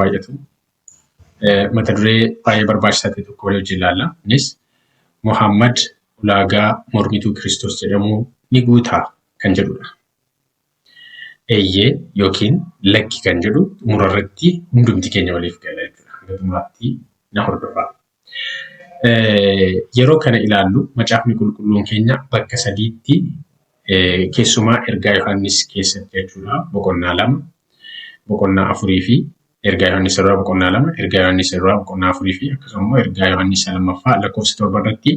Baay'atu. Mata duree baay'ee barbaachisaa ta'e tokko walii wajjin ilaalla. Innis Muhammad ulaagaa mormituu Kiristoos jedhamu ni guutaa kan jedhudha. Eeyyee yookiin lakki kan jedhu xumura irratti hundumti keenya waliif gala jechuudha. Hanga xumuraatti na hordofaa. Yeroo kana ilaallu macaafni qulqulluun keenya bakka sadiitti keessumaa ergaa Yohaannis keessatti jechuudha boqonnaa 2, boqonnaa 4 fi ergaa Yohaannis duraa boqonnaa 2, ergaa Yohaannis duraa boqonnaa 4 fi akkasuma immoo ergaa Yohaannis lammaffaa lakkoofsa 7 irratti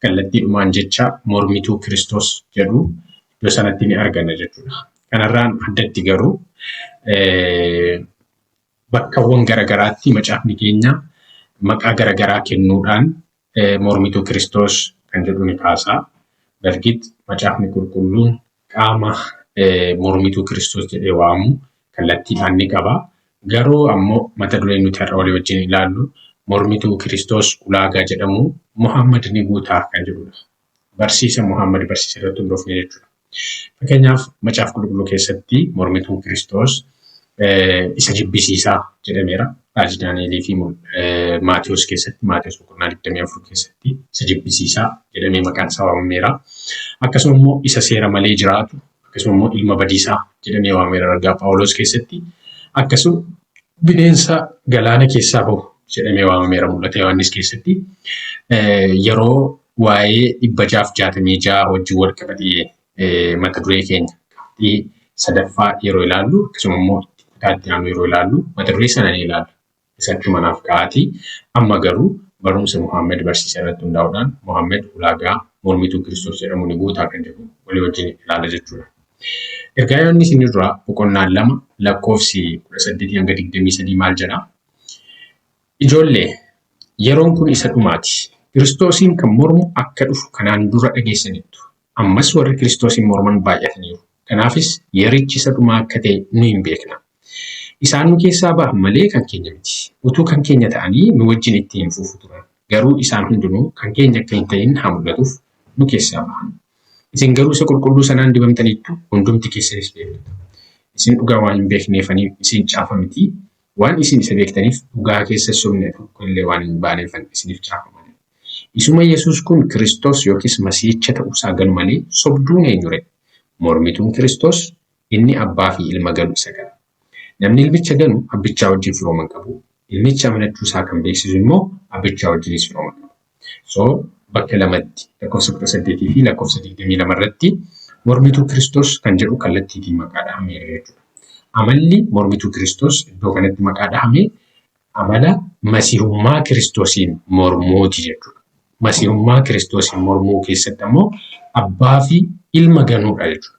kallattiidhumaan jecha mormituu Kiristoos jedhu iddoo sanatti ni arganna jechuudha. Kanarraan addatti garuu bakkawwan garagaraatti macaafni keenya maqaa garagaraa kennuudhaan mormituu Kiristoos kan jedhu ni kaasa. Bargit macaafni qulqulluun qaama mormituu Kiristoos jedhee waamu kallattiidhaan ni qaba. Garuu ammoo mata dureen nuti har'a walii wajjin ilaallu mormituu Kiristoos ulaagaa jedhamu Muhammad ni guutaa kan jedhudha. Barsiisa Muhammad barsiisa irratti hundoofne jechuudha. Fakkeenyaaf macaafa qulqulluu keessatti mormituun Kiristoos isa jibbisiisaa jedhameera. Raajii Daani'elii fi Maatewos keessatti Maatewos boqonnaa 24 keessatti isa jibbisiisaa jedhamee maqaan isaa waamameera. Akkasuma immoo isa seera malee jiraatu akkasuma immoo ilma badiisaa jedhamee waamameera ragaa Phaawulos keessatti. Akkasuma bineensa galaana keessaa bahu jedhamee waamameera mul'ata Yohaannis keessatti. Yeroo waa'ee 666 wajjin wal qabatee mata duree keenya qabxii sadaffaa yeroo ilaallu akkasuma immoo kutaa itti aanu yeroo ilaallu mata duree sana ni ilaalla. Isa achuma naaf ka'aatii. Amma garuu barumsa Muhammad barsiisa irratti hundaa'uudhaan Muhammad ulaagaa mormituu Kiristoos jedhamu ni guutaa kan jedhu walii wajjin ilaala jechuudha. Ergaa Yohaannis inni duraa boqonnaan 2 lakkoofsi 18 hanga 23 maal jedha? Ijoollee, yeroon kun isa dhumaati. Kiristoosiin kan mormu akka dhufu kanaan dura dhageessaniittu. Ammas warri Kiristoosiin morman baay'ataniiru. Kanaafis yerichi isa dhumaa akka ta'e nu hin beekna. Isaan nu keessaa ba'an malee kan keenya miti. Utuu kan keenya ta'anii nu wajjin itti hin fufu turan. Garuu isaan hundinuu kan keenya akka hin ta'in haa mul'atuuf nu keessaa ba'an. Isin garuu isa qulqulluu sanaan dibamtaniittu, hundumti keessanis beektota. Isin dhugaa waan hin beekneefanii isin caafa miti, waan isin isa beektaniif dhugaa keessa sobni tokko illee waan hin baaneefan isiniif caafa malee. Isuma Yesuus kun Kiristoos yookiis Masiihicha ta'uu isaa ganu malee sobduun eenyu ree? Mormituun Kiristoos inni Abbaa fi Ilma ganu isa gana. Namni Ilmicha ganu Abbichaa wajjin firooma hin qabu. Ilmicha amanachuu isaa kan beeksisu immoo Abbichaa wajjinis firooma qaba. So bakka lamatti lakkoofsa 18 fi lakkoofsa 22 irratti mormituu Kiristoos kan jedhu kallattiitiin maqaa dhahameera jechuudha. Amalli mormituu Kiristoos iddoo kanatti maqaa dhahame amala masihummaa Kiristoosiin mormuuti jechuudha. Masihummaa Kiristoosiin mormuu keessatti ammoo abbaa fi ilma ganuudha jechuudha.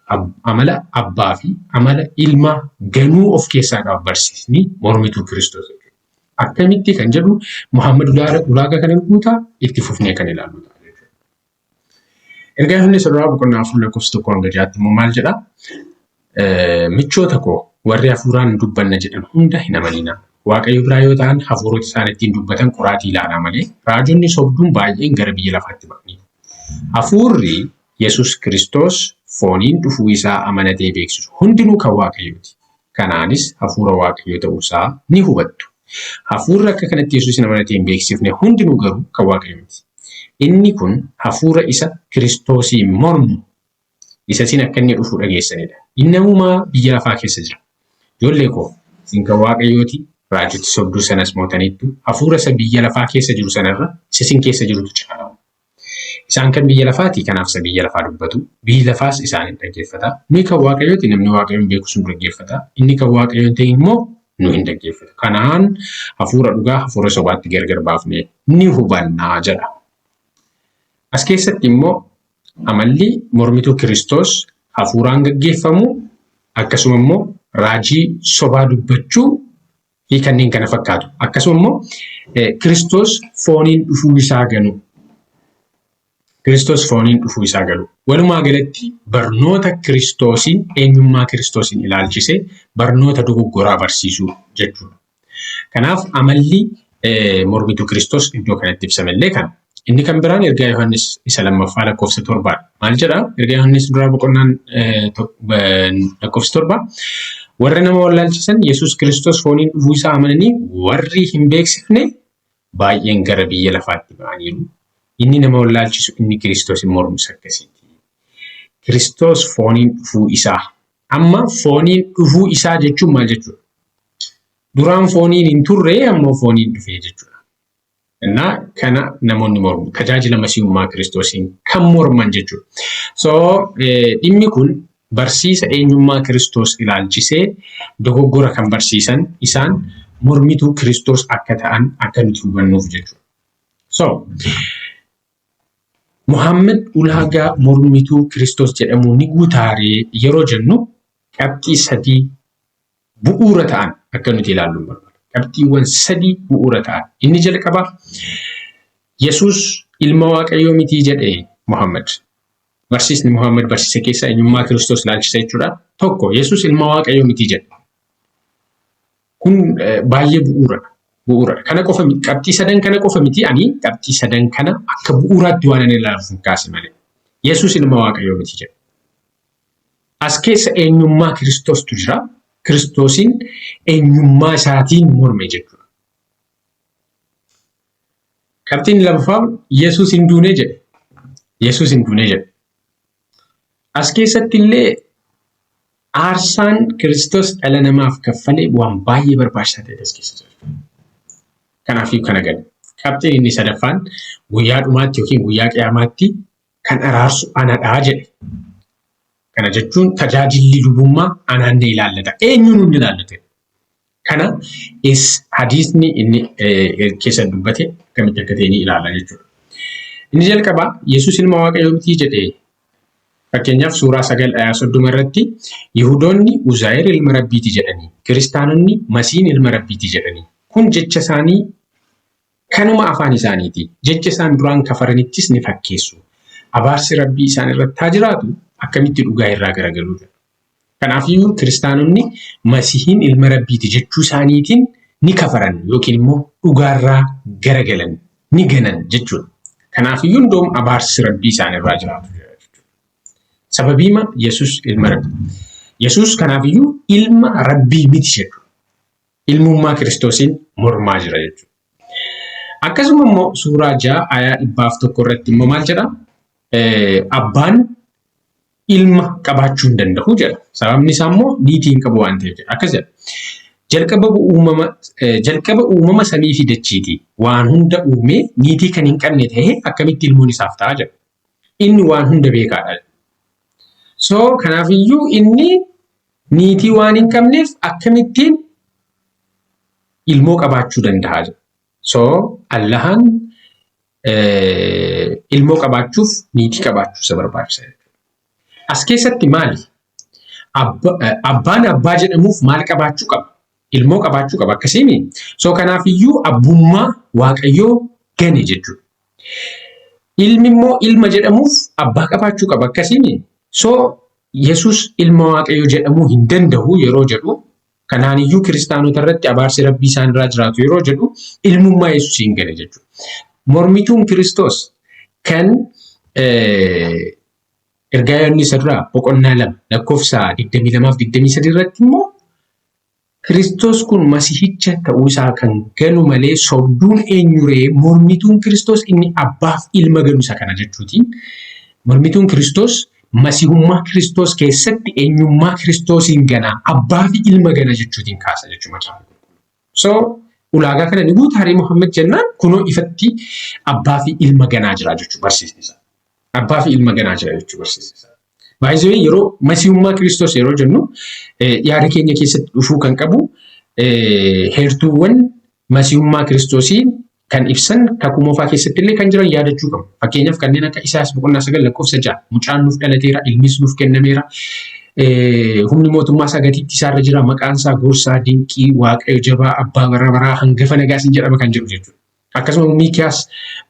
Amala abbaa fi amala ilma ganuu of keessaa qaba barsiisni mormituu Kiristoos jechuudha. Akkamitti kan jedhu Muhammad ulaagaa kana guutaa itti fufnee kan ilaallu ta'a jechuudha. Ergaa Yohaannis duraa boqonnaa 4 lakkoofsa 1 hanga 6tti immoo maal jedha? Michoota koo warri hafuuraan dubbanna jedhan hunda hin amaninaa. Waaqayyo biraa yoo ta'an hafuurota isaan ittiin dubbatan qoraatii ilaalaa malee raajonni sobduun baay'een gara biyya lafaatti ba'aniiru. Hafuurri Yesus Kiristoos fooniin dhufuu isaa amanatee beeksisu hundinuu kan Waaqayyooti. Kanaanis hafuura Waaqayyoo ta'uu isaa ni hubattu. Hafuurri akka kanatti Yesuusin amanatee hin beeksifne hundinuu garuu kan Waaqayyoo miti. Inni kun hafuura isa Kiristoosiin mormu isa isin akka inni dhufu dhageessanidha. Inni ammumaa biyya lafaa keessa jira. Ijoollee koo, isin kan Waaqayyooti, raajota sobduu sanas mootaniittu, hafuura isa biyya lafaa keessa jiru sanarra isa isin keessa jirutu caala. Isaan kan biyya lafaati, kanaaf isa biyya lafaa dubbatu. Biyyi lafaas isaan hin dhaggeeffata. Nuyi kan Waaqayyooti, namni Waaqayyoon beekus nu dhaggeeffata. Inni kan Waaqayyoo hin ta'in immoo nu hin dhaggeeffatu. Kanaan hafuura dhugaa hafuura sobaatti gargar baafnee ni hubanna jedha. As keessatti immoo amalli mormituu Kiristoos hafuuraan gaggeeffamu akkasuma immoo raajii sobaa dubbachuu fi kanneen kana fakkaatu. Akkasuma immoo Kiristoos fooniin dhufuu isaa ganu. Kiristoos fooniin dhufuu isaa galu. Walumaa galatti barnoota Kiristoosiin eenyummaa Kiristoosiin ilaalchisee barnoota dogoggoraa barsiisuu jechuudha. Kanaaf amalli mormituu Kiristoos iddoo kanatti ibsamellee kana. Inni kan biraan ergaa Yohaannis isa lammaffaa lakkoofsa torbaadha. Maal jedhaa? Ergaa Yohaannis duraa boqonnaan lakkoofsa torba. Warri nama wallaalchisan Yesuus Kiristoos fooniin dhufuu isaa amananii warri hin beeksifne baay'een gara biyya lafaatti ba'aniiru. Inni nama wallaalchisu inni Kiristoos hin mormus akkasiiti. Kiristoos fooniin dhufuu isaa. Amma fooniin dhufuu isaa jechuun maal jechuudha? Duraan fooniin hin turre ammoo fooniin dhufee jechuudha. Innaa kana namoonni mormu. Tajaajila masiihummaa Kiristoosiin kan morman jechuudha. So dhimmi kun barsiisa eenyummaa Kiristoos ilaalchisee dogoggora kan barsiisan isaan mormituu Kiristoos akka ta'an akka nuti hubannuuf jechuudha. So Muhammad ulaagaa mormituu Kiristoos jedhamu ni guutaaree yeroo jennu qabxii sadii bu'uura ta'an akka nuti ilaallu barbaada. Qabxiiwwan sadii bu'uura ta'an. Inni jalqabaa Yesuus ilma Waaqayyoo mitii jedhe Muhammad. Barsiisni Muhammad barsiise keessaa eenyummaa Kiristoos ilaalchisa jechuudha. Tokko Yesuus ilma Waaqayyoo mitii jedhe. Kun baay'ee bu'uuradha. Bu'uuradha. Kana qofa miti. Qabxii sadan kana qofa miti. Ani qabxii sadan kana akka bu'uuraatti waan ani ilaaluuf hin kaase malee. Yesuus ilma Waaqayyoo miti jedhe. As keessa eenyummaa Kiristoostu jira. Kiristoosiin eenyummaa isaatiin morme jechuudha. Qabxiin lammaffaa Yesuus hin duune jedhe. Yesuus hin duune jedhe. As keessatti illee aarsaan Kiristoos dhala namaaf kaffale waan baay'ee barbaachisaa ta'e as keessa jira. Kanaafuu kana gala. Qabxiin inni sadaffaan guyyaa dhumaatti yookiin guyyaa qiyaamaatti kan araarsu anadhaa jedhe. Kana jechuun tajaajilli lubummaa anaan ni ilaallata. Eenyuun ni ilaallata? Kana hadiisni inni keessa dubbate akkamitti akka ta'e ni ilaalla jechuudha. Inni jalqabaa Yesuus ilma Waaqayyoo miti jedhee fakkeenyaaf suuraa 9 ayaa 30 irratti Yihudoonni Uzaayir ilma Rabbiiti jedhanii, Kiristaanonni Masiin ilma Rabbiiti jedhanii. Kun jecha isaanii kanuma afaan isaaniiti. Jecha isaan duraan kafaranittis ni fakkeessu. Abaarsi Rabbii isaan irratti haa jiraatu akkamitti dhugaa irraa garagaluu jedhu. Kanaafiyyuu kiristaanonni Masihiin ilma Rabbiiti jechuu isaaniitiin ni kafaran yookiin immoo dhugaarraa garagalan ni ganan jechuudha. Kanaafiyyuu hundoom abaarsi Rabbii isaan irraa jiraatu jechuudha. Sababiima Yesuus ilma Rabbii. Yesuus kanaafiyyuu ilma Rabbii miti jechuudha. Ilmummaa Kiristoosiin mormaa jira jechuudha. Akkasuma immoo suuraa 6 ayaa 101 irratti immoo maal jedha? Abbaan ilma qabaachuu hin danda'u jedha. Sababni isaa immoo niitii hin qabu waan ta'eef jedha. Akkas jedha. Jalqaba uumama jalqaba uumama samii fi dachiiti. Waan hunda uumee niitii kan hin qabne ta'ee akkamitti ilmoon isaaf ta'a jedha. Inni waan hunda beekaadha. So kanaafiyyuu inni niitii waan hin qabneef akkamittiin ilmoo qabaachuu danda'a jedha. So Allahaan ilmoo qabaachuuf niitii qabaachuu isa barbaachisa jechuudha. As keessatti maali? Abbaan abbaa jedhamuuf maal qabaachuu qaba? Ilmoo qabaachuu qaba akkasiimi. So kanaafiyyuu abbummaa Waaqayyoo gane jechuudha. Ilmi immoo ilma jedhamuuf abbaa qabaachuu qaba akkasiimi. So Yesuus ilma Waaqayyoo jedhamuu hin danda'u yeroo jedhu kanaaniyyuu kiristaanota irratti abaarsi Rabbii isaan irraa jiraatu yeroo jedhu ilmummaa Yesuusiin gane jechuudha. Mormituun Kiristoos kan ergaa Yohaannis irraa boqonnaa 2 lakkoofsa 22 fi 23 irratti immoo Kiristoos kun Masihicha ta'uu isaa kan ganu malee sobduun eenyuree mormituun Kiristoos inni abbaaf ilma ganu isa kana jechuutiin mormituun Kiristoos Masihummaa Kiristoos keessatti eenyummaa Kiristoosiin gana abbaa fi ilma gana jechuutiin kaasa jechuu macaafni qulqulluun. So ulaagaa kana ni guuta haree Muhammad jennaan kunoo ifatti abbaa fi ilma ganaa jira jechuu barsiisni isaa. Abbaa fi ilma ganaa jira jechuu barsiisni isaa. Baay'ee yeroo masihummaa Kiristoos yeroo jennu yaada keenya keessatti dhufuu kan qabu heertuuwwan masihummaa Kiristoosii kan ibsan kakuu moofaa keessatti illee kan jiran yaadachuu qabu. Fakkeenyaaf kanneen akka Isaayyaas boqonnaa 9 lakkoofsa 6 mucaan nuuf dhalateera, ilmis nuuf kennameera, humni mootummaa isaa gatiittii isaarra jira, maqaan isaa gorsaa, dinqii, waaqayyo jabaa, abbaa bara baraa, hangafa nagaa sin jedhama kan jedhu jechuudha. Akkasuma Miikiyaas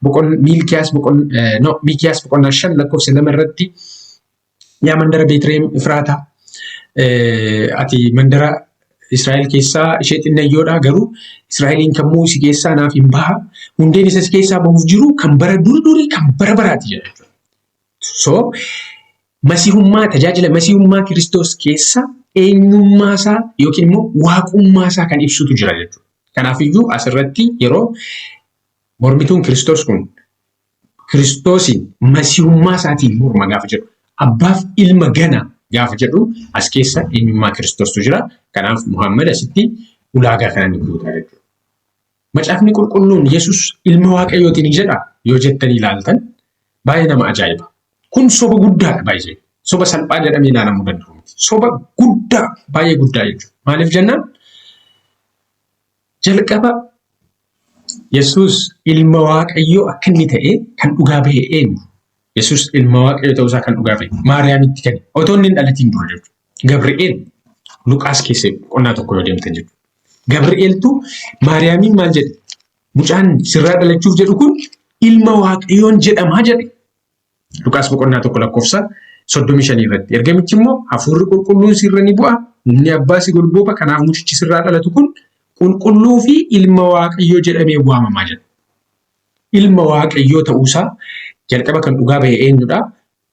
boqon Miilkiyaas boqon no Miikiyaas boqonnaa 5 lakkoofsa 2 irratti yaa mandara Beetliheem Efraataa ati mandara Israa'el keessaa ishee xinnayyoodha garuu Israa'eliin kan mo'u si keessaa naaf hin baha hundeen isa si keessaa bahuuf jiru kan bara dur durii kan bara baraati jedha jechuudha. So masihummaa tajaajila masihummaa Kiristoos keessa eenyummaa isaa yookiin immoo waaqummaa isaa kan ibsutu jira jechuudha. Kanaafiyyuu asirratti yeroo mormituun Kiristoos kun Kiristoosiin masihummaa isaatiin morma gaafa jedhu abbaaf ilma gana gaafa jedhu as keessa eenyummaa Kiristoostu jira. Kanaaf Muhammad asitti ulaagaa kana ni guuta jechuudha. Macaafni qulqulluun Yesus ilma Waaqayyooti ni jedha yoo jettanii ilaaltan baay'ee nama ajaa'iba. Kun soba guddaadha baay'ee. Soba salphaa jedhamee ilaalamuu danda'u miti. Soba guddaa baay'ee guddaa jechuudha. Maaliif jennaan jalqaba Yesus ilma Waaqayyoo akka inni ta'e kan dhugaa bahe eenyu? Yesus ilma Waaqayyoo ta'uusaa kan dhugaa bahe Maariyaamitti kenne. Otoo inni hin dhalatiin dura jechuudha. Gabri'eel Luqaas keessa boqonnaa 1 yoo deemtan jechuudha. Gabri'eeltu Maariyaamiin maal jedhe? Mucaan sirraa dhalachuuf jedhu kun ilma Waaqayyoon jedhamaa jedhe. Luqaas boqonnaa 1 lakkoofsa 35 irratti. Ergamichi immoo hafuurri qulqulluun sirra ni bu'a, humni abbaa si golbooba, kanaaf mucichi sirraa dhalatu kun qulqulluu fi ilma Waaqayyoo jedhamee waamamaa jedha. Ilma Waaqayyoo ta'uusaa jalqaba kan dhugaa bahe eenyudha?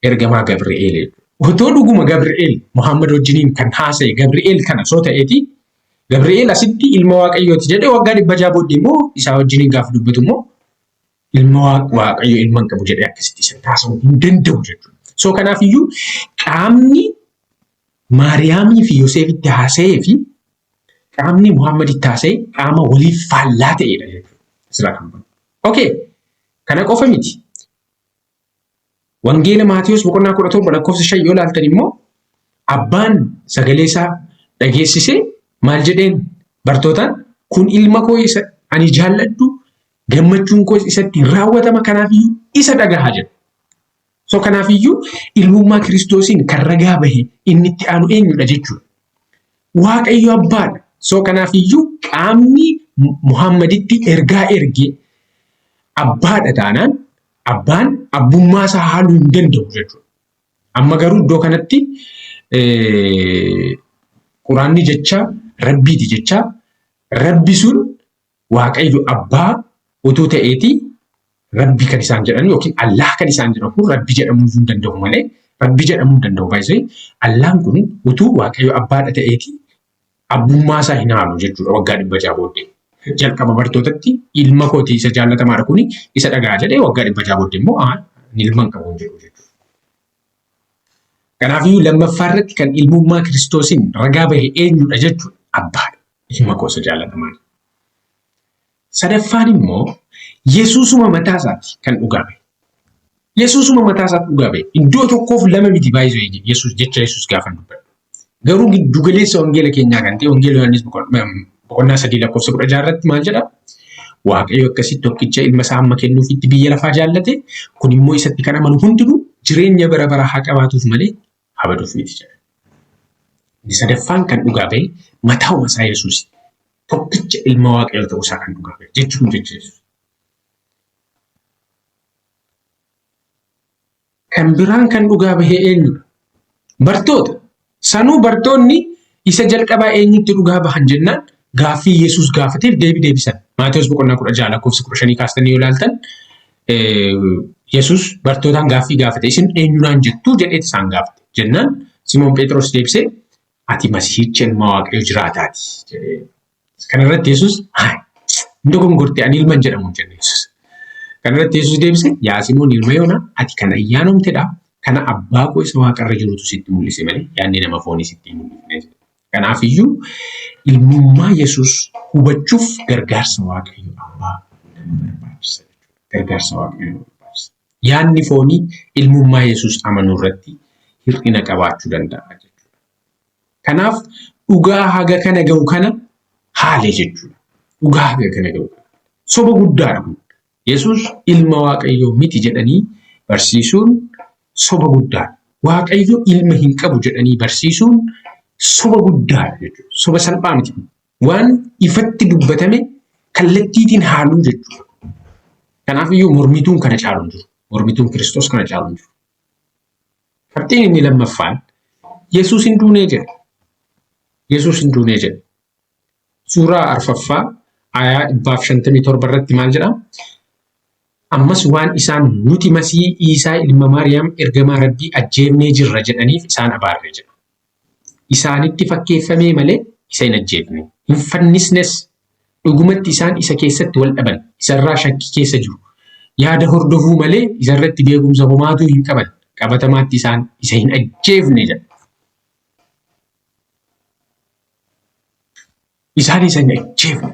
Ergamaa Gabri'eel jechuudha. Otoo dhuguma Gabri'eel Muhammad wajjiniin kan haasa'e Gabri'eel kana soo ta'eeti Gabri'eel asitti ilma Waaqayyooti jedhee waggaa 600 booddee immoo isaa wajjiniin gaafa dubbatu immoo ilma Waaqayyo ilma hin qabu jedhee akkasitti isa haasa'uu hin danda'u jechuudha. So kanaaf iyyuu qaamni Maariyaamii fi Yoseefitti haasa'ee fi qaamni Muhammaditti haasa'e qaama waliif faallaa ta'edha jechuudha. Asirraa kan hubannu. Okay, kana qofa miti. Wangeela Maatiyos boqonnaa 17 lakkoofsa 5 yoo ilaaltan immoo abbaan sagalee isaa dhageessisee maal jedheen bartootaan kun ilma koo isa ani jaalladhu gammachuun koos isatti raawwatama kanaafiyyuu isa dhagahaa jedha. So kanaafiyyuu ilmummaa Kiristoosiin kan ragaa bahe inni itti aanu eenyudha jechuudha. Waaqayyo abbaadha. So kanaafiyyuu qaamni Muhammaditti ergaa erge abbaadha taanaan abbaan abbummaa isaa haaluu hin danda'u jechuudha. Amma garuu iddoo kanatti quraanni jecha rabbiiti jecha rabbi sun Waaqayyo abbaa utuu ta'eeti rabbi kan isaan jedhan yookiin Allah kan isaan jedhan kun rabbi jedhamuu hin danda'u malee rabbi jedhamuu hin danda'u baay'isee Allahn kun utuu Waaqayyo abbaadha ta'eeti abbummaa isaa hin haalu jechuudha waggaa 600 booddee. Jalqaba bartootatti ilma kooti isa jaallatamaadha kuni isa dhagaa jedhee waggaa 600 booddee immoo ilma hin qabu hin jedhu jechuudha. Kanaafiyyuu lammaffaa irratti kan ilmummaa Kiristoosiin ragaa bahe eenyudha jechuudha? Abbaadha. Ilma koo isa jaallatamaadha. Sadaffaan immoo Yesuusuma mataa isaati kan dhugaa bahe. Yesuusuma mataa isaatti dhugaa bahe. Iddoo tokkoof lama miti baay'isuu Yesuus jecha Yesuus gaafa dubbadhu. Garuu giddu galeessa wangeela keenyaa kan ta'e wangeela Yohaannis boqonnaa 3 lakkoofsa 16 irratti maal jedha? Waaqayyo akkasitti tokkicha ilma isaa hamma kennuufitti biyya lafaa jaallate, kun immoo isatti kan amanu hundinuu jireenya bara baraa haa qabaatuuf malee haa baduuf miti jedha. Inni sadaffaan kan dhugaa ba'e matauma isaa Yesuus tokkicha ilma Waaqayyoo ta'uu isaa kan dhugaa ba'e jechuun jecha Yesuus. Kan biraan kan dhugaa bahe eenyudha? Bartoota. Sanuu bartoonni isa jalqabaa eenyutti dhugaa bahan jennaan gaaffii Yesuus gaafateef deebii deebisan. Maatewos boqonnaa 16 lakkoofsa 15 kaastanii yoo ilaaltan Yesuus bartootaan gaaffii gaafate isin eenyunaan jettuu jedheet isaan gaafate. Jennaan Simoon Phexros deebisee ati Masiihicha ilma Waaqayyo jiraataati jedhee. Kana irratti Yesuus hin dogongorte ani ilma hin jedhamu hin jenne Yesuus. Kana irratti Yesuus deebise yaa Simoon ilma Yoonaa ati kan ayyaanомtedha kana abbaa koo isa waaqarra jirutu sitti mul'ise malee yaadni nama foonii sitti hin mul'ifne jedhe. Kanaaf iyyuu ilmummaa Yesuus hubachuuf gargaarsa Waaqayyo abbaa nama barbaachisa jechuudha. Gargaarsa Waaqayyo nama barbaachisa. Yaadni foonii ilmummaa Yesuus amanuu irratti hir'ina qabaachuu danda'a jechuudha. Kanaaf dhugaa haga kana ga'u kana haale jechuudha. Dhugaa haga kana ga'u kana. Soba guddaadha kun. Yesuus ilma Waaqayyoo miti jedhanii barsiisuun soba guddaadha. Waaqayyo ilma hin qabu jedhanii barsiisuun soba guddaadha jechuudha. Soba salphaa miti kun. Waan ifatti dubbatame kallattiitiin haaluu jechuudha. Kanaaf iyyuu mormituun kana caalu hin jiru. Mormituun Kiristoos kana caalu hin jiru. Qabxiin inni lammaffaan Yesuus hin duunee jedha. Yesuus hin duunee jedha. Suuraa arfaffaa aayaa 157 irratti maal jedha? Ammas waan isaan nuti Masiihii Iisaa ilma Maariyaam ergamaa Rabbii ajjeefnee jirra jedhaniif isaan abaarre jedha. Isaanitti fakkeeffamee malee isa hin ajjeefne. Hin fannisnes. Dhugumatti isaan isa keessatti wal dhaban. Isarraa shakkii keessa jiru. Yaada hordofuu malee isarratti beekumsa homaatuu hin qaban. Qabatamaatti isaan isa hin ajjeefne jedha. Isaan isa hin ajjeefne.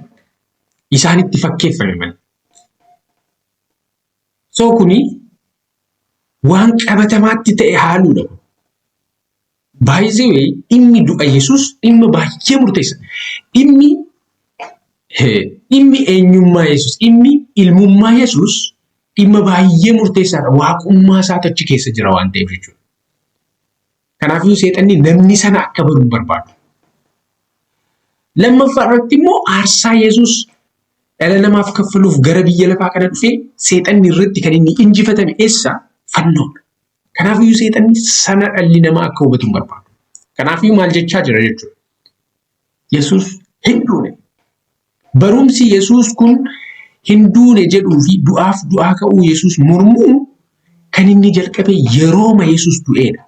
Isaanitti fakkeeffame malee. So kuni waan qabatamaatti ta'e haaluudha. By the way, dhimmi du'a Yesuus dhimma baay'ee murteessa. Dhimmi eenyummaa Yesuus, dhimmi ilmummaa Yesuus dhimma baay'ee murteessaadha. Waaqummaa isaatu achi keessa jira waan ta'eef jechuudha. Kanaafuu seexanni namni sana akka baru hin barbaadu. Lammaffaa irratti immoo aarsaa Yesuus dhala namaaf kaffaluuf gara biyya lafaa kana dhufee seexanni irratti kan inni injifatame eessa? Fannoodha. Kanaafiyyuu seexanni sana dhalli namaa akka hubatu hin barbaadu. Kanaafiyyuu maal jechaa jira jechuudha. Yesuus hin duune. Barumsi Yesuus kun hin duune jedhuu fi du'aaf du'aa ka'uu Yesuus mormuu kan inni jalqabe yerooma Yesuus du'eedha.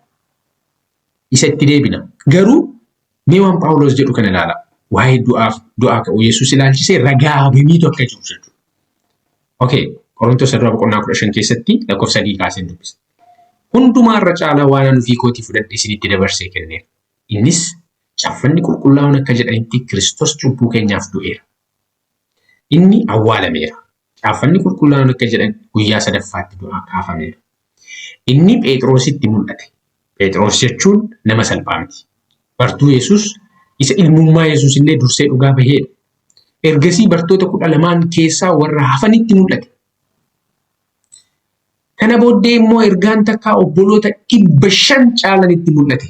Isa itti deebina. Garuu mee waan Phaawulos jedhu kana ilaala. Waa'ee du'aaf du'aa ka'uu Yesuus ilaalchisee ragaa hagamiitu akka jiru jechuudha. Okay, Qorontos irraa boqonnaa 15 keessatti lakkoofsa 3 kaaseen dubbisa. Hundumaa irra caalaa waan ani ofii kootii fudhadhe isinitti dabarsee kenneera. Innis caaffanni qulqullaa'oon akka jedhanitti Kiristoos cubbuu keenyaaf du'eera. Inni awwaalameera. Caaffanni qulqullaa'oon akka jedhan guyyaa sadaffaatti du'aa kaafameera. Inni Phexrositti mul'ate. Phexros jechuun nama salphaa miti. Bartuu Yesuus isa ilmummaa Yesuus illee dursee dhugaa baheedha. Ergasii bartoota 12n keessaa warra hafanitti mul'ate. Kana booddee immoo ergaan takkaa obboloota 500 caalanitti mul'ate.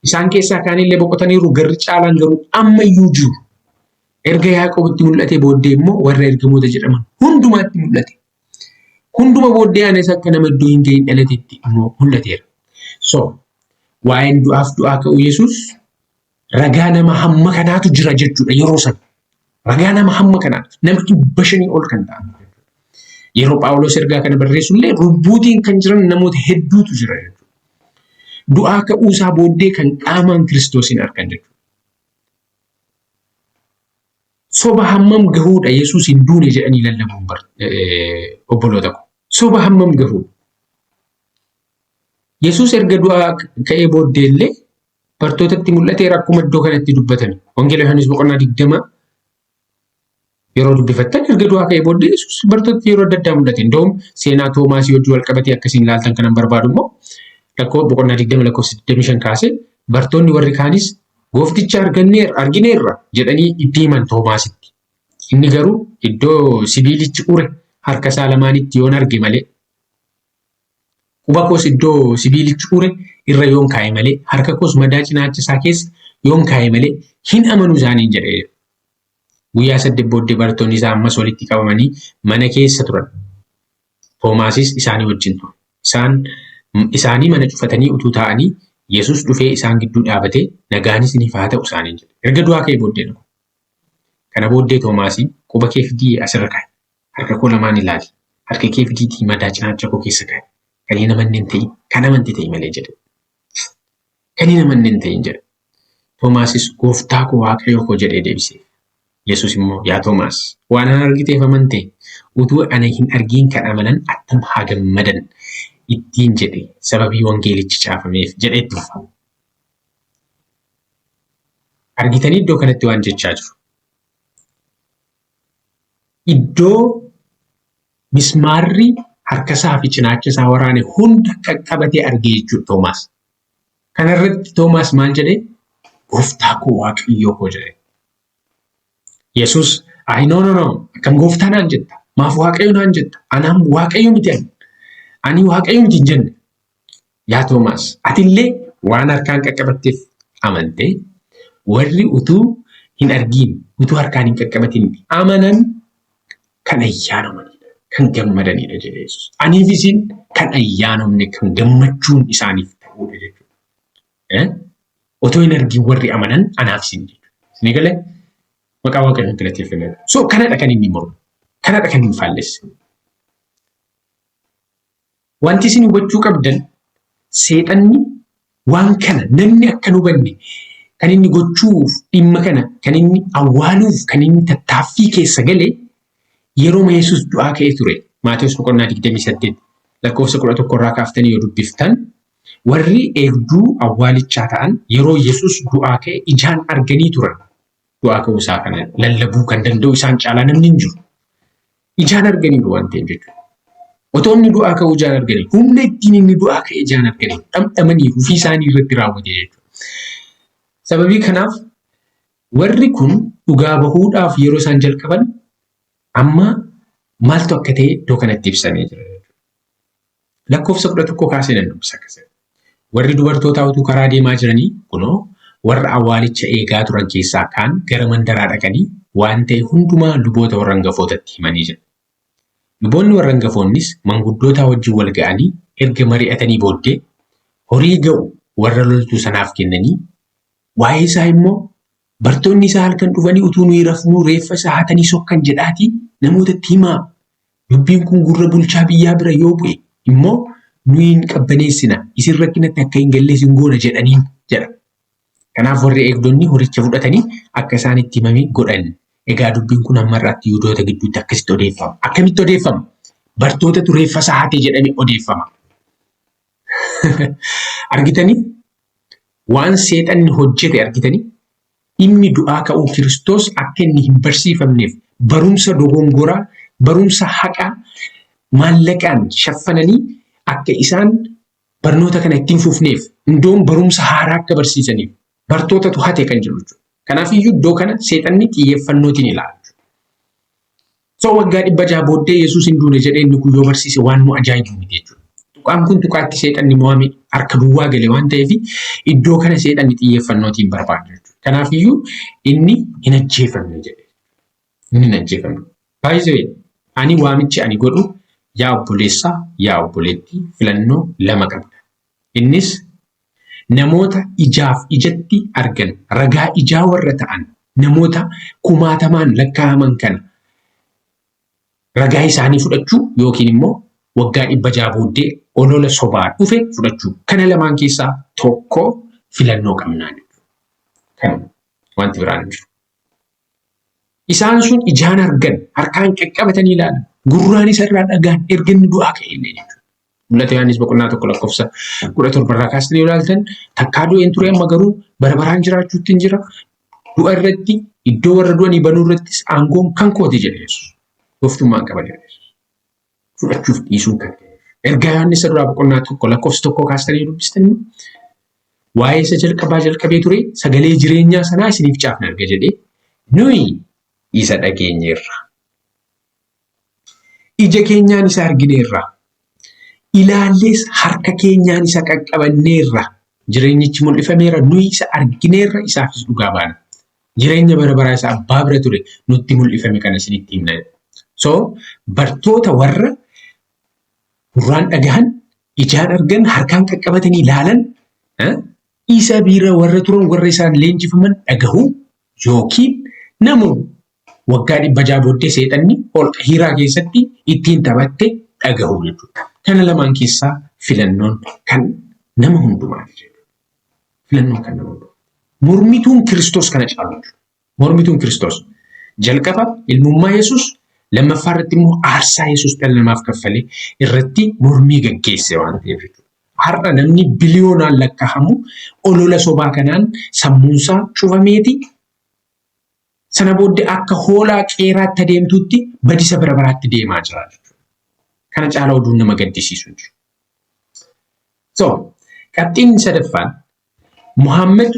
Isaan keessaa kaanillee boqotaniiru garri caalaan garuu ammayyuu jiru. Erga Yaaqoobitti mul'atee booddee immoo warra ergamoota jedhaman hundumaatti mul'ate. Hunduma booddee anis akka nama iddoo hin gahin dhalatetti immoo mul'ateera. So, waa'een du'aaf du'aa ka'uu Yesuus ragaa nama hamma kanaatu jira jechuudha yeroo sana. Ragaa nama hamma kanaa nama 500 ol kan ta'an. Yeroo Phaawulos ergaa kana barreessu illee lubbuutiin kan jiran namoota hedduutu jira jechuudha. Du'aa ka'uu isaa booddee kan qaamaan Kiristoosiin argan jechuudha. Soba hammam gahuudha Yesuus hin duune jedhanii lallabuun obboloota ko. Soba hammam gahuudha. Yesuus erga du'aa ka'ee booddee illee bartootatti mul'ateera akkuma iddoo kanatti dubbatame. Wangeela Yohaannis boqonnaa 20 yeroo dubbifattan erga du'aa ka'ee booddee Yesuus bartootatti yeroo adda addaa mul'ate. Indoom seenaa Toomaasii wajjin wal qabatee akkasiin ilaaltan kanan barbaadu immoo lakkoo boqonnaa 20 lakkoofsa 25 kaasee bartoonni warri kaanis goofticha arganneerra argineerra jedhanii itti himan Toomaasitti. Inni garuu iddoo sibiilichi ure harka isaa lamaanitti yoon arge malee Quba koos iddoo sibiilichi ure irra yoon kaa'e malee, harka koos madaa cinaacha isaa keessa yoon kaa'e malee hin amanu isaaniin jedhe. Guyyaa saddeet booddee barattoonni isaa ammas walitti qabamanii mana keessa turan. Toomaasis isaanii wajjin ture. Isaan isaanii mana cufatanii utuu taa'anii Yesus dhufee isaan gidduu dhaabatee nagaan isiniif haa ta'u isaaniin jedhe. Erga du'aa ka'ee booddee dha. Kana booddee Toomaasiin quba kee fidii asirra kaa'i. Harka koo lamaan ilaali. Harka kee fidiitii madaa cinaacha koo keessa kaa'i. Kan hin amanne hin ta'in, kan amante ta'i malee jedhe. Kan hin amanne hin ta'in jedhe. Toomaasis gooftaa koo Waaqayyo koo jedhee deebise. Yesuus immoo yaa Toomaas waan ana argiteef amante utuu ana hin argiin kan amanan attam haa gammadan ittiin jedhe sababii wangeelichi caafameef jedhee itti fufa. Argitanii iddoo kanatti waan jechaa jiru. Iddoo mismaarri harka isaa fi cinaacha isaa waraane hunda qaqqabatee arge jechuudha Toomaas. Kana irratti Toomaas maal jedhee? Gooftaa koo Waaqayyoo koo jedhe. Yesuus ayi no no no akkam gooftaa naan jetta maaf Waaqayyo naan jetta anaan Waaqayyo miti ani ani Waaqayyo miti hin jenne. Yaa Toomaas atillee waan harkaan qaqqabatteef amantee warri utuu hin argiin utuu harkaan hin qaqqabatin amanan kan ayyaanomanidha kan gammadanidha jedhe Yesuus. Aniif isin kan ayyaanomne kan gammachuun isaaniif ta'udha jechuudha. Otoo hin argiin warri amanan anaaf isin jechuudha. Isin galee maqaa Waaqayyoon galateeffameera. So kanadha kan inni mormu. Kanadha kan inni faallesse. Wanti isin hubachuu qabdan seexanni Waan kana namni akka hin hubanne kan inni gochuuf dhimma kana kan inni awwaaluuf kan inni tattaaffii keessa gale yeroo Yesuus du'aa ka'ee ture. Maatewos boqonnaa 28 lakkoofsa 11 irraa kaaftanii yoo dubbiftan warri eegduu awwaalichaa ta'an yeroo Yesuus du'aa ka'e ijaan arganii turan. Du'aa ka'uu isaa kana lallabuu kan danda'u isaan caalaa namni hin jiru. Ijaan arganiiru waan ta'eef jechuudha. Otoo inni du'aa ka'uu ijaan arganii, humna ittiin inni du'aa ka'e ijaan arganii, dhamdhamanii ofii isaanii irratti raawwate jechuudha. Sababii kanaaf warri kun dhugaa bahuudhaaf yeroo isaan jalqaban amma maaltu akka ta'e iddoo kanatti ibsamee jira jechuudha. Lakkoofsa 11 kaasee nan dubbisa akkas jedha. Warri dubartootaa utuu karaa deemaa jiranii kunoo warra awwaalicha eegaa turan keessaa kaan gara mandaraa dhaqanii waan ta'e hundumaa luboota warra hangafootatti himanii jedha. Luboonni warra hangafoonnis manguddootaa wajjin wal ga'anii erga mari'atanii booddee horii ga'u warra loltuu sanaaf kennanii waa'ee isaa immoo bartoonni isaa halkan dhufanii utuu nuyi rafnuu reeffa isaa hatanii sokkan jedhaatii namootatti himaa. Dubbiin kun gurra bulchaa biyyaa bira yoo bu'e immoo nuyi hin qabbaneessina, isin rakkinatti akka hin galles hin goona jedhaniin jedha. Kanaaf warri eegdonni horicha fudhatanii akka isaan itti himame godhan. Egaa dubbiin kun hamma har'aatti Yihudoota gidduutti akkasitti odeeffama. Akkamitti odeeffama? Bartootatu reeffa isaa hate jedhame odeeffama. Argitanii? Waan seexanni hojjete argitanii? Dhimmi du'aa ka'uu Kiristoos akka inni hin barsiifamneef barumsa dogongoraa, barumsa haqaa maallaqaan shaffananii akka isaan barnoota kana ittiin fufneef indoon barumsa haaraa akka barsiisaniif bartootatu hate kan jedhu jechuudha. Kanaaf iyyuu iddoo kana seexanni xiyyeeffannootiin ilaala. So waggaa 600 booddee Yesuus hin duune jedhee inni kun yoo barsiise waan nu ajaa'ibu miti jechuudha. Tuqaan kun tuqaatti seexanni mo'ame harka duwwaa gale waan ta'eef iddoo kana seexanni xiyyeeffannootiin barbaada jechuudha. Kanaaf iyyuu inni hin ajjeefamne jedhe. Inni hin ajjeefamne. Baay'ee ani waamichi ani godhu yaa obboleessaa yaa obboleettii filannoo lama qabda. Innis namoota ijaaf ijatti argan, ragaa ijaa warra ta'an, namoota kumaatamaan lakkaa'aman kana ragaa isaanii fudhachuu yookiin immoo waggaa 600 booddee olola sobaa dhufe fudhachuu. Kana lamaan keessaa tokko filannoo qabnaa jechuudha. Kanuma wanti biraan hin jiru. Isaan sun ijaan argan, harkaan qaqqabatanii ilaalan, gurraan isa irraa dhagaan erga inni du'aa ka'e illee jechuudha. Mul'ata Yohaannis boqonnaa 1 lakkoofsa 17 irraa kaastanii yoo ilaaltan takkaa du'een ture amma garuu bara baraan jiraachuutti hin jira. Du'a irratti iddoo warra du'anii banuu irrattis aangoon kan kooti jedhe Yesuus. Gooftummaan qaba jedhe Yesuus. Fudhachuuf dhiisuun kan ta'e. Ergaa Yohaannis isa duraa boqonnaa 1 lakkoofsa 1 kaastanii yoo dubbistan waa'ee isa jalqabaa jalqabee ture sagalee jireenyaa sanaa isiniif caafna erga jedhee nuyi isa dhageenyeerra. Ija keenyaan isa argineerra. Ilaallees harka keenyaan isa qaqqabanneerra. Jireenyichi mul'ifameera, nuyi isa argineerra, isaafis dhugaa baana. Jireenya bara baraa isa abbaa bira ture nutti mul'ifame kana isinitti himna. So, bartoota warra gurraan dhagahan, ijaan argan, harkaan qaqqabatanii ilaalan, isa bira warra turan warra isaan leenjifaman dhagahuu yookiin namu waggaa 600 booddee seexanni holqa Hiiraa keessatti ittiin taphatte dhagahuu jechuudha. Kana lamaan keessaa filannoon kan nama hundumaati jechuudha. Filannoon kan nama hundumaati. Mormituun Kiristoos kana caalu jechuudha. Mormituun Kiristoos jalqaba ilmummaa Yesuus lammaffaa irratti immoo aarsaa Yesuus dhala namaaf kaffale irratti mormii gaggeesse waan ta'eef jechuudha. Har'a namni biliyoonaan lakkaa'amu olola sobaa kanaan sammuunsaa cufameeti Sana booddee akka hoolaa qeeraatti adeemtuutti badisa bara baraatti deemaa jira jechuudha. Kana caalaa oduun nama gaddisiisu hin jiru. So, qabxiin sadaffaan Muhammad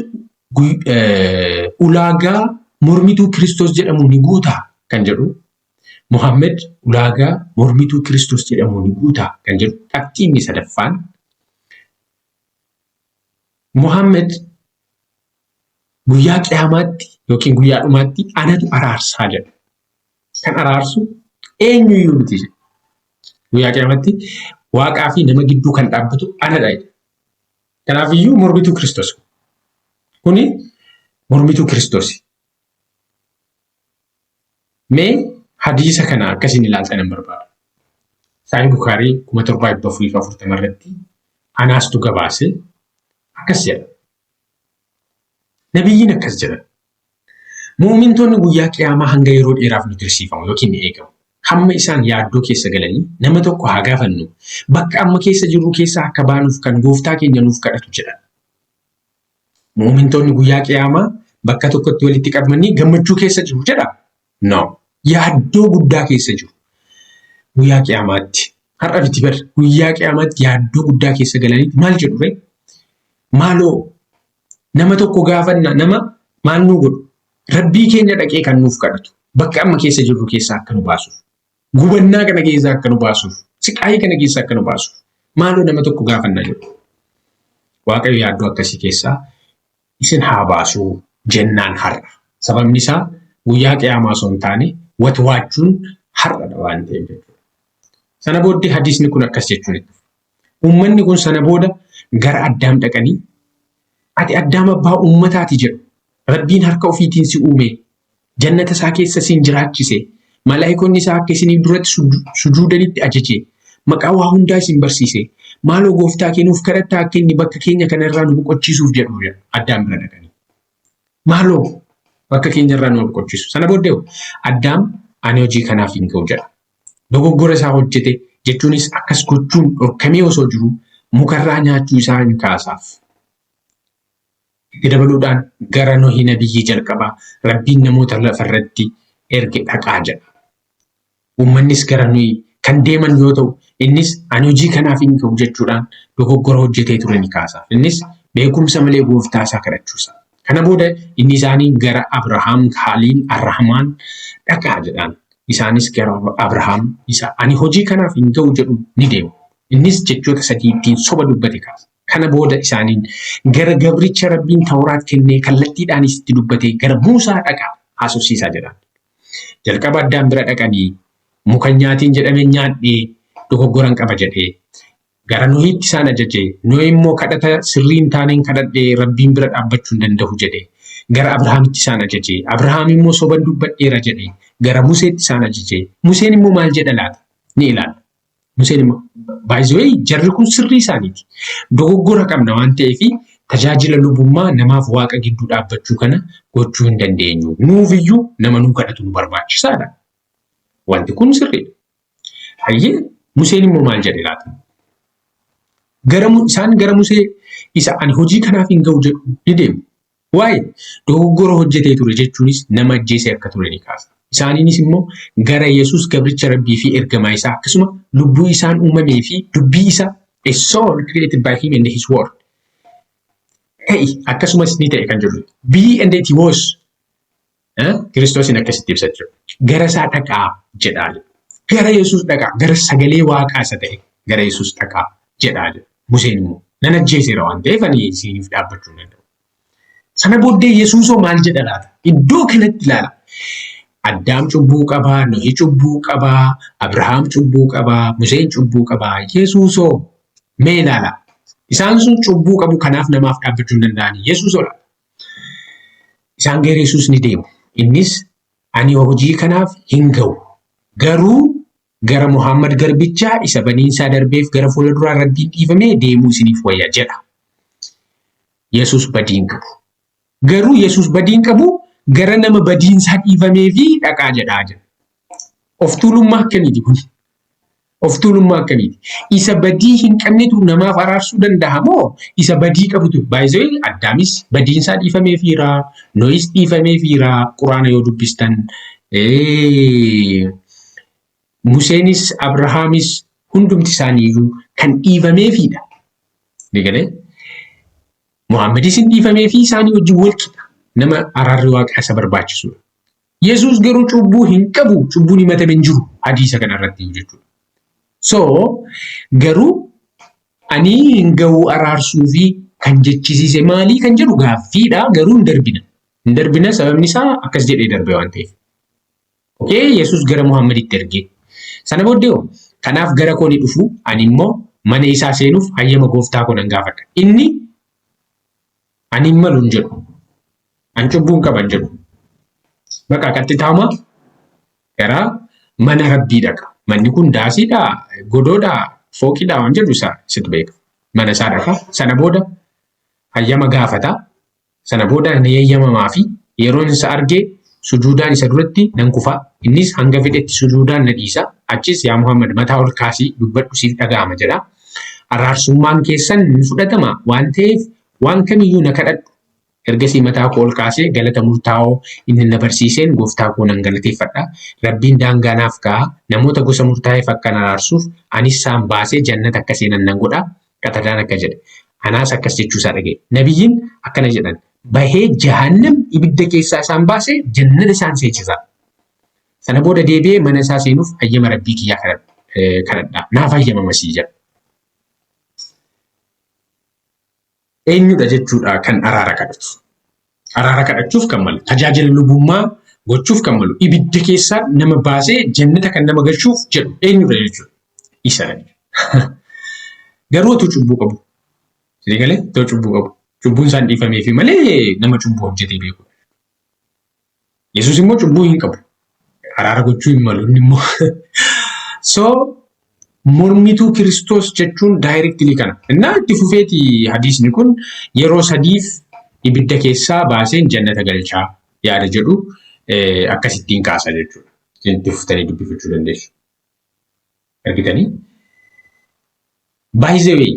ulaagaa mormituu Kiristoos jedhamu ni guutaa kan jedhu Muhammad ulaagaa mormituu Kiristoos jedhamu ni guutaa kan jedhu qabxiin sadaffaan Muhammad Guyyaa qiyaamaatti yookiin guyyaa dhumaatti anatu araarsaa jedha. Kan araarsu eenyuyyuu miti jedha. Guyyaa qiyaamaatti waaqaa fi nama gidduu kan dhaabbatu anadha jedha. Kanaafiyyuu mormituu Kiristoos. Kuni mormituu Kiristoosi. Mee hadiisa kana akkasiin ilaaltan hin barbaada. Sahih Bukaarii 7440 irratti anaastu gabaase. Akkas jedha. Nabiyyiin akkas jedhan. Mu'umintoonni guyyaa qiyaamaa hanga yeroo dheeraaf ni tursiifamu yookiin ni eegamu. Hamma isaan yaaddoo keessa galanii nama tokko haa gaafannu bakka amma keessa jirru keessaa akka baanuuf kan gooftaa keenya nuuf kadhatu jedhan. Mu'umintoonni guyyaa qiyaamaa bakka tokkotti walitti qabamanii gammachuu keessa jiru jedha? No. Yaaddoo guddaa keessa jiru. Guyyaa qiyaamaatti. Har'a miti bar guyyaa qiyaamaatti yaaddoo guddaa keessa galanii maal jedhu ree? Maaloo nama tokko gaafanna nama maal nuu godhu? Rabbii keenya dhaqee kan nuuf kadhatu. Bakka amma keessa jirru keessaa akka nu baasuuf. Gubannaa kana keessaa akka nu baasuuf. Siqaayii kana keessaa akka nu baasuuf. Maaloo nama tokko gaafanna jedhu. Waaqayyo yaaddoo akkasii keessaa isin haa baasuu jennaan har'a. Sababni isaa guyyaa qiyaamaa osoo hin taane watwaachuun har'adha waan ta'eef jechuudha. Sana booddee hadiisni kun akkas jechuun itti fufa. Uummanni kun sana booda gara Addaam dhaqanii ati Addaam abbaa uummataati jedhu. Rabbiin harka ofiitiin si uume. Jannata isaa keessa siin jiraachise. Malaayikonni isaa akka isiniif duratti sujuudanitti ajaje. Maqaa waa hundaa isin barsiise. Maaloo gooftaa kee nuuf kadhattaa akka inni bakka keenya kana irraa nu boqochiisuuf jedhu jedhu. Addaam bira dhaqanii. Maaloo bakka keenya irraa nu boqochiisu. Sana booddee Addaam ani hojii kanaaf hin ga'u jedha. Dogoggora isaa hojjete jechuunis akkas gochuun dhorkamee osoo jiruu mukarraa nyaachuu isaa hin kaasaaf. Itti dabaluudhaan gara Nohi nabiyyii jalqabaa Rabbiin namoota lafarratti erge dhaqaa jedha. Uummannis gara Nohi kan deeman yoo ta'u, innis ani hojii kanaaf hin ga'u jechuudhaan dogoggora hojjetee ture ni kaasaaf. Innis beekumsa malee gooftaa isaa kadhachuu isaa. Kana booda inni isaaniin gara Abrahaam Kaaliil Arrahmaan dhaqaa jedhaan. Isaanis gara Abrahaam isa ani hojii kanaaf hin ga'u jedhu ni deemu. Innis jechoota sadii ittiin soba dubbate kaasa. Kana booda isaaniin gara gabricha Rabbiin Tawraat kennee kallattiidhaanis itti dubbatee gara Muusaa dhaqaa haasofsiisaa jedhaan. Jalqaba Addaam bira dhaqanii muka hin nyaatiin jedhame nyaadhee dogoggoran qaba jedhee gara Nohiitti isaan ajaje. Nohi immoo kadhata sirrii hin taaneen kadhadhee Rabbiin bira dhaabbachuu hin danda'u jedhe. Gara Abrahaamitti isaan ajaje. Abrahaam immoo soban dubbadheera jedhe. Gara Museetti isaan ajaje. Museen immoo maal jedha laata? Ni ilaalla. Museen immoo by the way jarri kun sirrii isaaniiti. Dogoggora qabna waan ta'eef tajaajila lubummaa namaaf waaqa gidduu dhaabbachuu kana gochuu hin dandeenyu. Nuufiyyuu nama nuu kadhatu nu barbaachisaadha. Wanti kun sirriidha. Hayyee Museen immoo maal jedhe laata? Gara isaan gara Musee isa ani hojii kanaaf hin ga'u jedhu ni deemu. Waa'ee dogoggora hojjetee ture jechuunis nama ajjeesee akka ture ni kaasa. Isaaniinis immoo gara Yesuus gabricha Rabbii fi ergamaa isaa akkasuma lubbuu isaan uumamee fi dubbii isaa a soul created by him and his word ta'i akkasumas ni ta'e kan jedhu be and it was Kiristoosiin akkasitti ibsa jechuudha. Gara isaa dhaqaa jedhaa jedhu. Gara Yesuus dhaqaa, gara sagalee waaqaa isa ta'e gara Yesuus dhaqaa jedhaa jedhu. Museen immoo nan ajjeeseera waan ta'eef ani isiniif dhaabbachuu hin danda'u. Sana booddee Yesuusoo maal jedha laata? Iddoo kanatti ilaala. Addaam cubbuu qabaa, Nohi cubbuu qabaa, Abrahaam cubbuu qabaa, Museen cubbuu qabaa. Yesuusoo mee ilaala. Isaan sun cubbuu qabu kanaaf namaaf dhaabbachuu hin danda'ani. Yesuusoo laata? Isaan gara Yesuus ni deemu. Innis ani hojii kanaaf hin ga'u. Garuu gara Muhammad garbichaa isa badiinsaa darbeef gara fuula duraa Rabbiin dhiifamee deemuu isiniif wayya jedha. Yesuus badii hin qabu. Garuu Yesuus badii hin qabu gara nama badiinsaa dhiifamee fi dhaqaa jedhaa jedha. Of tuulummaa akkamiiti kun? Of tuulummaa akkamiiti? Isa badii hin qabnetu namaaf araarsuu danda'a moo isa badii qabutu? Baay'isee Addaamis badiinsaa dhiifameefiira, Nohis dhiifameefiira, Quraana yoo dubbistan. Museenis Abrahaamis hundumti isaaniiyyuu kan dhiifameefiidha. Ni galee? Muhammadis hin dhiifameefi isaanii wajjin wal qixa. Nama araarri waaqaa isa barbaachisudha. Yesuus garuu cubbuu hin qabu, cubbuun himatame hin jiru hadiisa kana irratti jechuudha. So garuu ani hin ga'uu araarsuu fi kan jechisiise maalii kan jedhu gaaffiidha garuu hin darbina. Hin darbina sababni isaa akkas jedhee darbe waan ta'eef. Okee Yesuus gara Muhammaditti ergee. Sana booddee hoo kanaaf gara koo ni dhufu ani immoo mana isaa seenuuf hayyama gooftaa koo nan gaafadha. Inni ani hin malu hin jedhu. An cubbuu hin qaba hin jedhu. Bakka qaxxitaama gara mana rabbii dhaqa. Manni kun daasiidha, godoodha, fooqiidha waan jedhu isaa situ beeka. Mana isaa dhaqa. Sana booda Hayyama gaafata. Sana booda ni eeyyamamaa fi yeroon isa arge sujuudaan isa duratti nan kufa. Innis hanga fedhetti sujuudaan na dhiisa. Achis yaa Muhammad mataa ol kaasii dubbadhu siif dhaga'ama jedha. Araarsummaan keessan ni fudhatama waan ta'eef waan kamiyyuu na kadhadhu. Ergasii mataa koo ol kaasee galata murtaa'oo inni na barsiiseen gooftaa koo nan galateeffadha. Rabbiin daangaa naaf kaa'a. Namoota gosa murtaa'eef akkan araarsuuf anis isaan baasee jannata akka seenan nan godha. Qatadaan akka jedhe. Anaas akkas jechuu isaa dhaga'e. Nabiyyiin akkana jedhan. Bahee jahannam ibidda keessaa isaan baasee jannata isaan seensisa. Sana booda deebi'ee mana isaa seenuuf hayyama Rabbii kiyyaa kadhadha. Naaf hayyamama sii jedha. Eenyudha jechuudha kan araara kadhatu. Araara kadhachuuf kan malu, tajaajila lubummaa gochuuf kan malu, ibidda keessaa nama baasee jannata kan nama galchuuf jedhu eenyudha jechuudha. Isa. Garuu utuu cubbuu qabu. Isin galee utuu cubbuu qabu. Cubbuun isaan dhiifameefi malee nama cubbuu hojjetee beeku. Yesuus immoo cubbuu hin qabu. Araara gochuu hin malu inni immoo. So mormituu Kiristoos jechuun directly kana. Innaa itti fufeeti hadiisni kun yeroo sadiif ibidda keessaa baaseen jannata galchaa yaada jedhu akkasittiin kaasa jechuudha. Isin itti fuftanii dubbifachuu dandeessu. Argitanii? By the way,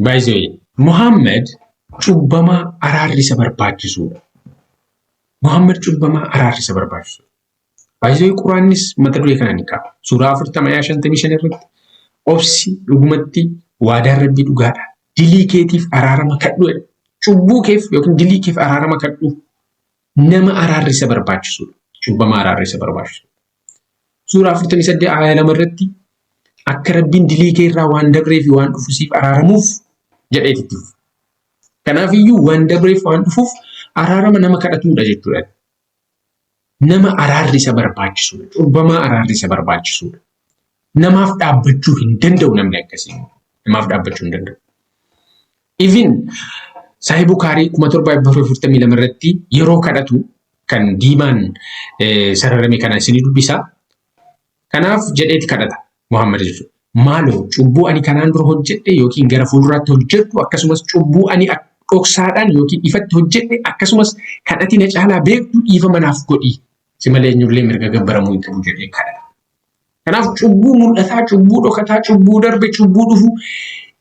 by the way, Muhammad cubbamaa araarri isa barbaachisuudha. Muhammad cubbamaa araarri isa barbaachisuudha. By the way, Quraannis mata duree kana ni qaba. Suuraa 40 ayaa 55 irratti obsi dhugumatti waadaan Rabbii dhugaadha. Dilii keetiif araarama kadhu jedha. Cubbuu keef yookiin dilii keef araarama kadhu nama araarri isa barbaachisuudha. Cubbamaa araarri isa barbaachisuudha. Suuraa 48 aaya 2 irratti akka Rabbiin dilii kee irraa waan dabree fi waan dhufu siif araaramuuf jedheeti itti fufa. Kanaaf iyyuu waan dabreef waan dhufuuf araarama nama kadhatuudha jechuudha. Nama araarri isa barbaachisuudha. Cubbamaa araarri isa barbaachisuudha. Namaaf dhaabbachuu hin danda'u namni akkasii. Namaaf dhaabbachuu hin danda'u. Even Sahih Bukhari 7442 irratti yeroo kadhatu kan diimaan sararame kana isinii dubbisa. Kanaaf jedheeti kadhata Muhammad jechuudha. Maaloo cubbuu ani kanaan dura hojjedhe yookiin gara fuulduraatti hojjedhu akkasumas cubbuu ani dhoksaadhaan yookiin ifatti hojjedhe akkasumas kan ati na caalaa beektu dhiifama naaf godhi. Si malee eenyullee mirga gabbaramuu hin qabu jedhee kadhata. Kanaaf cubbuu mul'ataa, cubbuu dhokataa, cubbuu darbe, cubbuu dhufu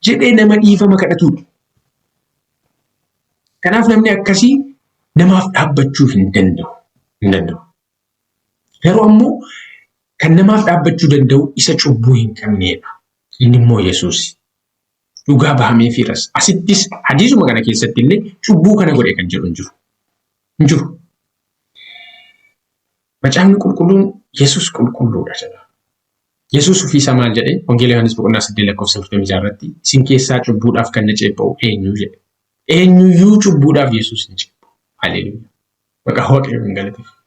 jedhee nama dhiifama kadhatudha. Kanaaf namni akkasii namaaf dhaabbachuu hin danda'u. Hin danda'u. Garuu ammoo kan namaaf dhaabbachuu danda'u isa cubbuu hin qabneedha. Inni immoo Yesuus. Dhugaa bahameefiiras. Asittis hadiisuma kana keessatti illee cubbuu kana godhe kan jedhu hin jiru. Hin jiru. Macaafni qulqulluun Yesuus qulqulluudha jedha. Yesuus ofii isaa maal jedhe? Wangeela Yohaannis boqonnaa 8 lakkoofsa 46 irratti isin keessaa cubbuudhaaf kan na ceepha'u eenyu jedhe. Eenyuyyuu cubbuudhaaf Yesuus hin ceepha'u. Haleluuyaa. Maqaa Waaqayyoo hin galateeffamu.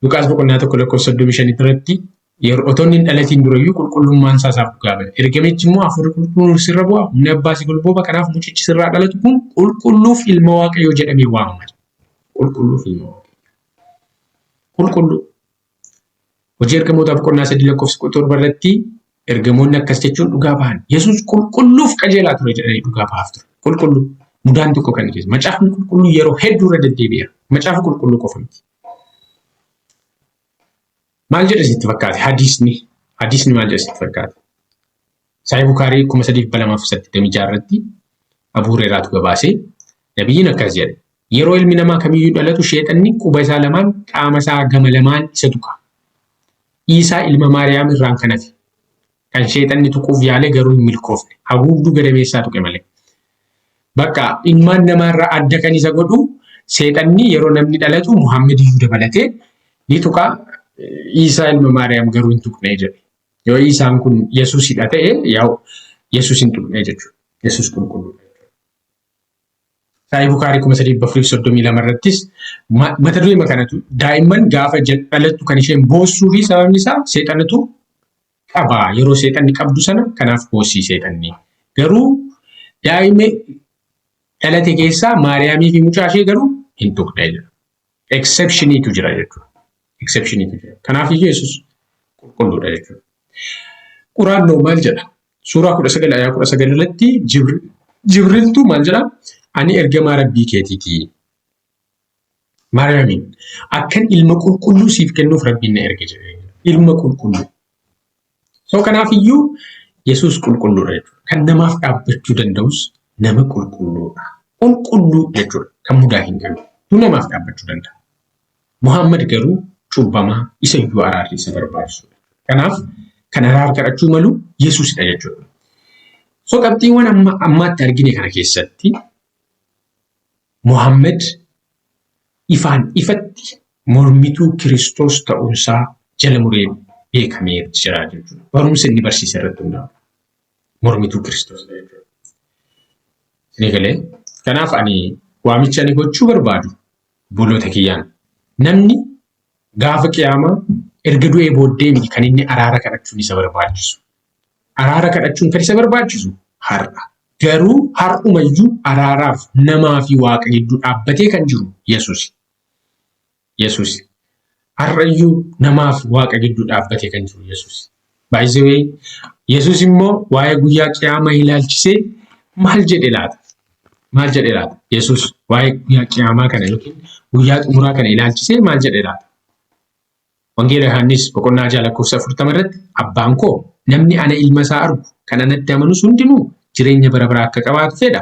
Luqaas boqonnaa 1 lakkoofsa 35 irratti yeroo otoo inni hin dhalatiin durayyuu qulqullummaan isaa isaaf dhugaa ba'e. Ergamichi immoo hafuurri qulqulluun sirra bu'a, humni abbaa si golbooba, kanaaf mucichi sirraa dhalatu kun qulqulluuf ilma Waaqayyoo jedhamee waamama. Qulqulluuf ilma Waaqayyoo. Qulqulluu. Hojii ergamootaa boqonnaa 3 lakkoofsa 17 irratti ergamoonni akkas jechuun dhugaa bahan. Yesuus qulqulluuf qajeelaa ture jedhanii dhugaa bahaaf ture. Qulqulluu. Mudaan tokko kan keessa. Macaafni qulqulluu yeroo hedduu irra deddeebi'eera. Macaafa qulqulluu qofa miti. Maal jedha sitti fakkaate? Hadiisni. Hadiisni maal jedha sitti fakkaate? Sahih Bukaarii 3286 irratti Abu Hurairaatu gabaase. Nabiyyiin akkas jedhe. Yeroo ilmi namaa kamiyyuu dhalatu sheexanni quba isaa lamaan qaama isaa gama lamaan isa tuqa. Iisaa ilma Maariyaam irraan kan hafe. Kan sheexanni tuquuf yaale garuu hin milkoofne. Haguugduu gadameessaa tuqe malee. Bakka ilmaan namaarraa adda kan isa godhu seexanni yeroo namni dhalatu Muhammad iyyuu dabalatee ni tuqa. Iisaa ilma Maariyaam garuu hin tuqne jedhe. Yoo Iisaan kun Yesuusidha ta'e yaa'u Yesuus hin tuqne jechuudha. Yesuus qulqulluudha. Sahih Bukaarii 3432 irrattis mata duree kanatu daa'imman gaafa dhalattu kan isheen boossuu fi sababni isaa seexanatu qaba. Yeroo seexanni qabdu sana kanaaf boossii seexanni. Garuu daa'ima dhalate keessaa Maariyaamii fi mucaa ishee garuu hin tuqne jedha. Exceptioniitu jira jechuudha. Exceptioniitu jira. Kanaaf iyyuu Yesuus qulqulluudha jechuudha. Quraannoo maal jedha? Suuraa 19 ayaa 19 irratti Jibriltu maal jedhaa? Ani ergamaa Rabbii keetiiti. Maariyaamiin akkan ilma qulqulluu siif kennuuf Rabbiin na erge jedhee. Ilma qulqulluu. So kanaafiyyuu Yesuus qulqulluudha jechuudha. Kan namaaf dhaabbachuu danda'us nama qulqulluudha. Qulqulluu jechuudha. Kan mudaa hin qabne. Tu namaaf dhaabbachuu danda'a. Muhammad garuu cubbamaa isa iyyuu araarri isa barbaachisudha. Kanaaf kan araara kadhachuu malu Yesuusidha jechuudha. So qabxiiwwan amma ammaatti argine kana keessatti Muhammad ifaan ifatti mormituu Kiristoos ta'uunsaa jala muree beekamee jira jechuudha. Barumsa inni barsiise irratti hundaa'u. Mormituu Kiristoos jechuudha. Isinii galee? Kanaaf ani waamicha ani gochuu barbaadu obboloota kiyyaan namni gaafa qiyaamaa erga du'ee booddee miti kan inni araara kadhachuun isa barbaachisu. Araara kadhachuun kan isa barbaachisu har'a. Garuu har'umayyuu araaraaf namaa fi waaqa gidduu dhaabbatee kan jiru Yesuusi. Yesuusi. Har'ayyuu namaa fi waaqa gidduu dhaabbatee kan jiru Yesuusi. By the way, Yesuus immoo waa'ee guyyaa qiyaamaa ilaalchisee maal jedhe laata? Maal jedhe laata? Yesuus waa'ee guyyaa qiyaamaa kana yookiin guyyaa xumuraa kana ilaalchisee maal jedhe laata? Wangeela Yohaannis boqonnaa 6 lakkoofsa 40 irratti abbaan koo namni ana ilma isaa argu kan anatti amanus hundinuu jireenya bara baraa akka qabaatu fedha.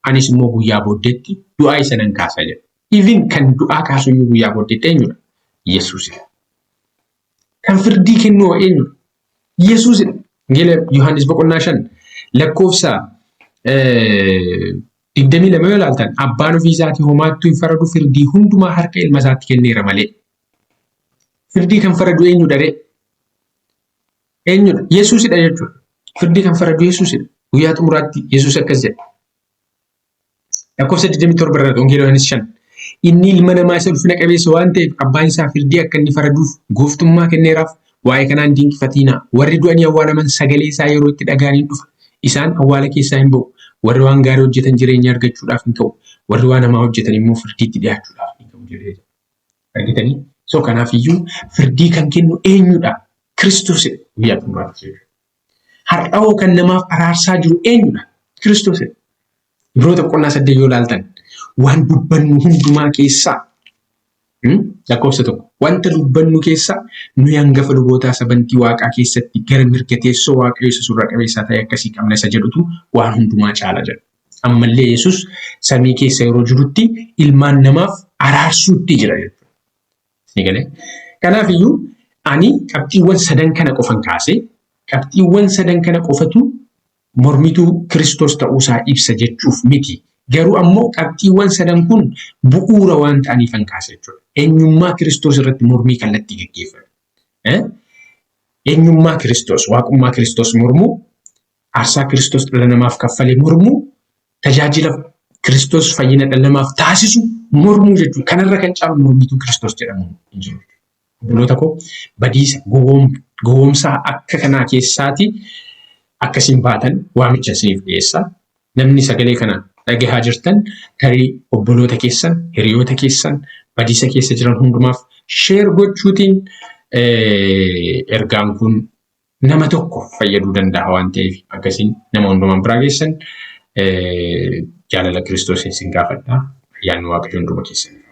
Anis immoo guyyaa booddeetti du'aa isa nan kaasa jedhe. Even kan du'aa kaasuyyuu guyyaa booddeetti eenyudha? Yesuusidha. Kan firdii kennu hoo eenyudha? Yesuusidha. Wangeela Yohaannis boqonnaa 5 lakkoofsa 22 yoo ilaaltan abbaan ofii isaatii homaattuu hin faradu firdii hundumaa harka ilma isaatti kenneera malee. Firdii kan faradu eenyudha ree? Eenyudha? Yesuusidha jechuudha. Firdii kan faradu Yesuusidha. Guyyaa xumuraatti Yesuus akkas jedha. Lakkoofsa 27 irratti Wangeela Yohaannis 5. Inni ilma namaa isa ulfina qabeessa waan ta'eef abbaan isaa firdii akka inni faraduuf gooftummaa kenneeraaf waa'ee kanaan dinqifatiinaa. Warri du'anii awwaalaman sagalee isaa yeroo itti dhaga'an hin dhufa. Isaan awwaala keessaa hin ba'u. Warri waan gaarii hojjetan jireenya argachuudhaaf hin ka'u. Warri waan hamaa hojjetan immoo firdiitti dhiyaachuudhaaf hin ka'u jedhee jira. Argitanii? So kanaafiyyuu firdii kan kennu eenyudha? Kiristoosidha guyyaa xumuraatti jechuudha. Har'awoo kan namaaf araarsaa jiru eenyudha? Kiristoosidha. Ibroota boqonnaa 8 yoo ilaaltan waan dubbannu hundumaa keessaa lakkoofsa 1 wanta dubbannu keessaa nuyi hangafa lubootaa sabantii waaqaa keessatti gara mirga teessoo waaqayyo isa surra qabeessaa ta'e akkasii qabna isa jedhutu waan hundumaa caala jedha. Ammallee Yesus samii keessa yeroo jirutti ilmaan namaaf araarsuutti jira jechuudha. Ni galee? Kanaaf iyyuu ani qabxiiwwan sadan kana qofan kaasee qabxiiwwan sadan kana qofatu mormituu Kiristoos ta'uusaa ibsa jechuuf miti. Garuu ammoo qabxiiwwan sadan kun bu'uura waan ta'aniifan kaase jechuudha. Eenyummaa Kiristoos irratti mormii kallattii geggeeffame. Eenyummaa Kiristoos, waaqummaa Kiristoos mormuu, aarsaa Kiristoos dhala namaaf kaffale mormuu, tajaajila Kiristoos fayyina dhala namaaf taasisu mormuu jechuudha. Kanarra kan caalu mormituu Kiristoos jedhamu hin jiru. Obboloota koo badiisa gowwoomsaa akka kanaa keessaati akkasiin baatan waamicha isiniif dhiyeessa. Namni sagalee kana dhagahaa jirtan tarii obboloota keessan, hiriyoota keessan badiisa keessa jiran hundumaaf sheer gochuutiin ergaan kun nama tokko fayyaduu danda'a waan ta'eef akkasiin nama hundumaan biraa geessan jaalala Kiristoosiin isin gaafadha. Ayyaanni Waaqayyoo hunduma keessaniif.